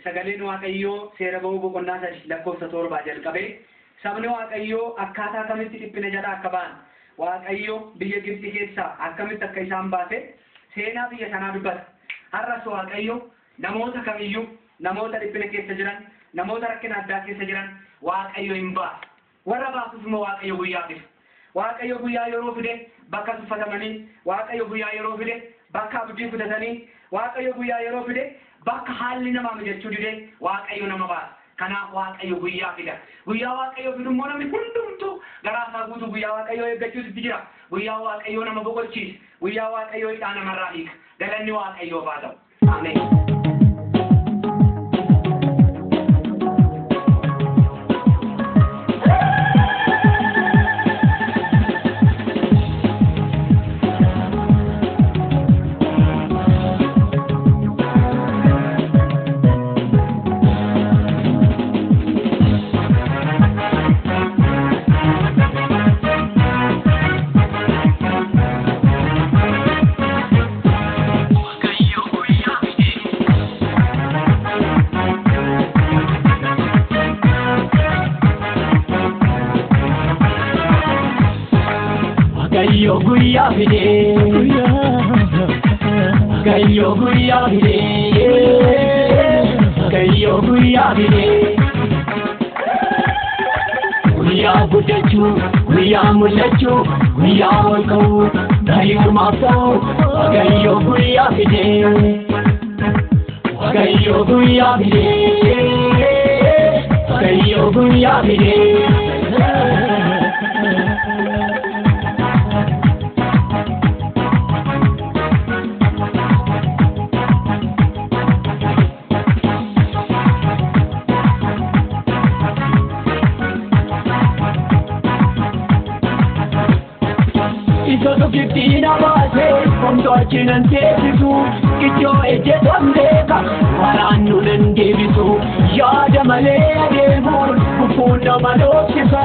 Sagaleen Waaqayyoo seera ba'uu boqonnaa 3 lakkoofsa 7 jalqabee sabni Waaqayyoo akkaataa kamitti dhiphina jalaa akka ba'an, Waaqayyo biyya Gibxi keessaa akkamitti akka isaan baase seenaa biyya sanaa dubbata. Har'as Waaqayyo namoota kamiyyuu, namoota dhiphina keessa jiran, namoota rakkina addaa keessa jiran Waaqayyo hin baasa. Warra baasuuf immoo Waaqayyo guyyaa fida. Waaqayyo guyyaa yeroo fide bakka tuffatamanii, Waaqayyo guyyaa yeroo fide bakka abdii kutatanii, Waaqayyo guyyaa yeroo fide bakka haalli namaa mijachuu didee Waaqayyo nama baasa. Kanaaf Waaqayyo guyyaa fida. Guyyaa Waaqayyo fidu immoo namni hundumtuu garaa isaa guutuu guyyaa Waaqayyoo eeggachuutu jira. Guyyaa Waaqayyoo nama boqochiisa. Guyyaa Waaqayyoo hidhaa namarraa hiika. Galanni Waaqayyoof haa ta'u. Ameen. Waaqayyo guyyaa fide, Waaqayyo guyyaa fide, Waaqayyo guyyaa fide. Guyyaa guddachuu, guyyaa mul'achuu, guyyaa ol ka'uu, tarii ormaaf ta'uu, Waaqayyo guyyaa fide. Waaqayyo guyyaa fide, Waaqayyo guyyaa fide. Isa Gibxii na baase, homtuu achi nan teessisu, iddoo ejjetoon beeka, waraannu nan deebisu. Yaada malee adeemuun gufuu nama dhoksisa,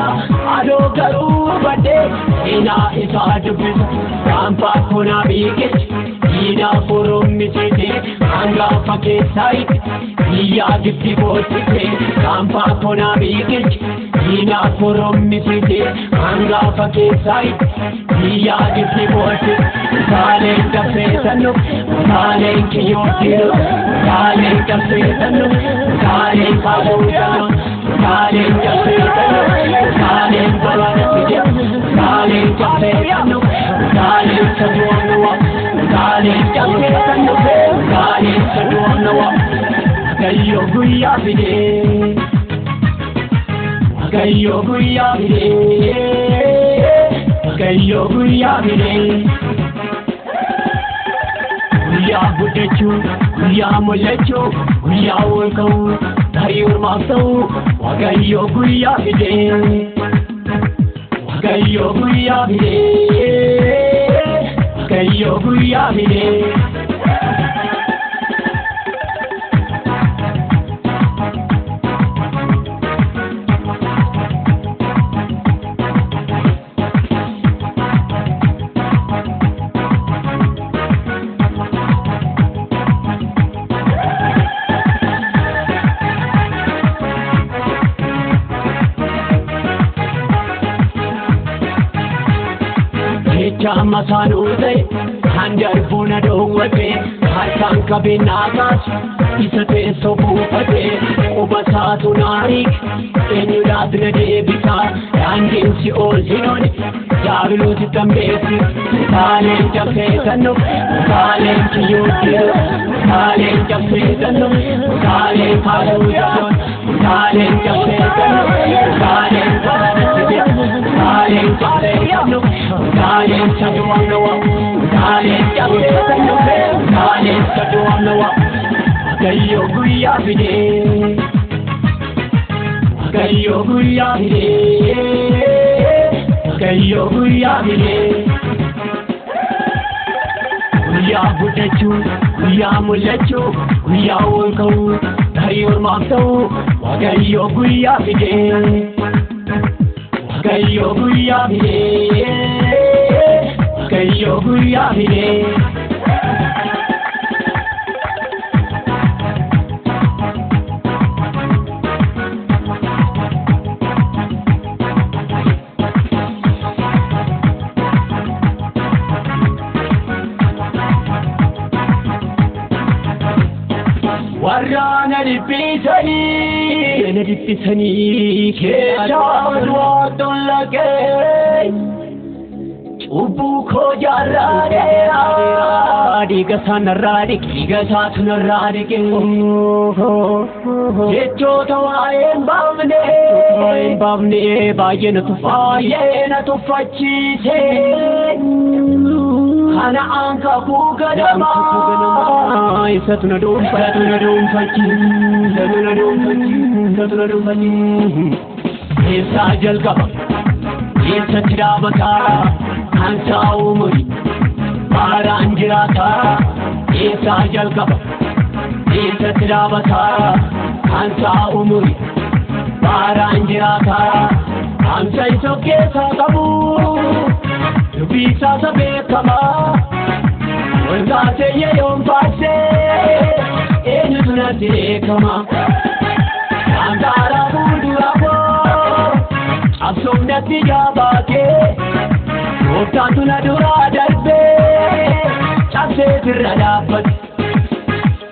adoo garuu badhee seenaa isaa dubbisa. Gaanfa konaa biqilche, diinaa korommisite, hangafa keessaa hiike, biyya Gibxi boossise. Gaanfa konaa biqilche, diinaa korommisite, hangafa keessaa hiike, biyya Gibxi boossise. Utaaleen qabseessannu, utaaleen kiyyoottinu, utaaleen qabseessannu, utaaleen kaabootannu, utaaleen qabseessannu, utaaleen babaana fide, utaaleen qabseessannu, utaaleen sadu'annuwa, utaaleen qabseessannu, utaaleen sadu'annuwa. Waaqayyo guyyaa fide, Waaqayyo guyyaa fide, Waaqayyo guyyaa fide. Guyyaa guddachuu, guyyaa mul'achuu, guyyaa ol ka'uu, tarii ormaaf ta'uu, Waaqayyo guyyaa fide. Waaqayyo guyyaa fide, Waaqayyo guyyaa fide. Jecha masaanuu ta'e kan darbuu na dhoowwate, harkaan qabee naa kaasu isa teessoo buufate, quba isaatu naa hiike, eenyudhaaf na deebisa? Daandiin si ol hin oole, daabilooti tambeessi. Utaaleen cabseessannu, utaaleen kiyyoottinu, utaaleen cabseessannu, utaaleen kaasuusannu, utaaleen cabseessannu, utaaleen babaasite, utaaleen cabseessannu, utaaleen sadu'annuwa, utaaleen cabseessannu, utaaleen sadu'annuwa. Waaqayyo guyyaa fide, Waaqayyo guyyaa fide, Waaqayyo guyyaa fide. Guyyaa guddachuu, guyyaa mul'achuu, guyyaa ol ka'uu, tarii ormaaf ta'uu, Waaqayyo guyyaa fide. Waaqayyo guyyaa fide, Waaqayyo guyyaa fide. Warra na dhiphisanii na dhiphisanii keessaa du'aa tollaqee cubbuu koo jaarraa dheeraa dhiiga isaa narraa dhiqe dhiiga isaatu narraa dhiqe jechoota waa'ee hin baafne hin baafne baay'ee na baay'ee na tuffachiise kana aan kakuu ganamaa isatu na dhuunfachiise na dhuunfachiise isatu na dhuunfachiise isatu na dhuunfachiise. Eessaa jalqaba eessatti dhaabataa kan taa'u umurii baaraan jiraataa eessaa jalqaba eessatti dhaabataa kan taa'u umurii baaraan jiraataa hamsa isa of keessaa qabu dubbii isaa isa beekamaa ol kaasee yeyoon faarsee eenyutu natti beekama Angaara fuuldura koo qabsoomnatti jabaatee gooftaatu na duraa darbee cabsee sirra dhaabbate.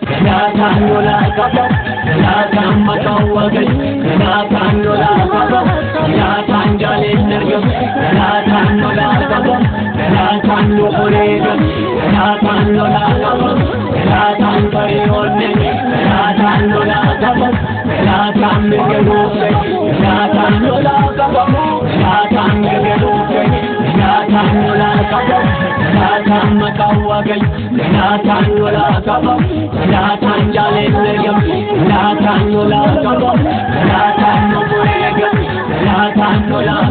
Galaataan lolaa qaba, galaataan maqaan Waaqayyo, galaataan lolaa qaba, galaataan jaaleen argama, galaataan lolaa qaba, galaataan nu qoreega, galaataan lolaa qaba, galaataan qaree onne, galaataan lolaa qaba, galaataan mirga nuufe, galaataan lolaa qaba, galaataan mirga nuufe, galaataan lolaa qaba, galaataan maqaan Waaqayyo, galaataan lolaa qaba, galaataan jaaleen argama, galaataan lolaa qaba, galaataan nu qoreega, galaataan lolaa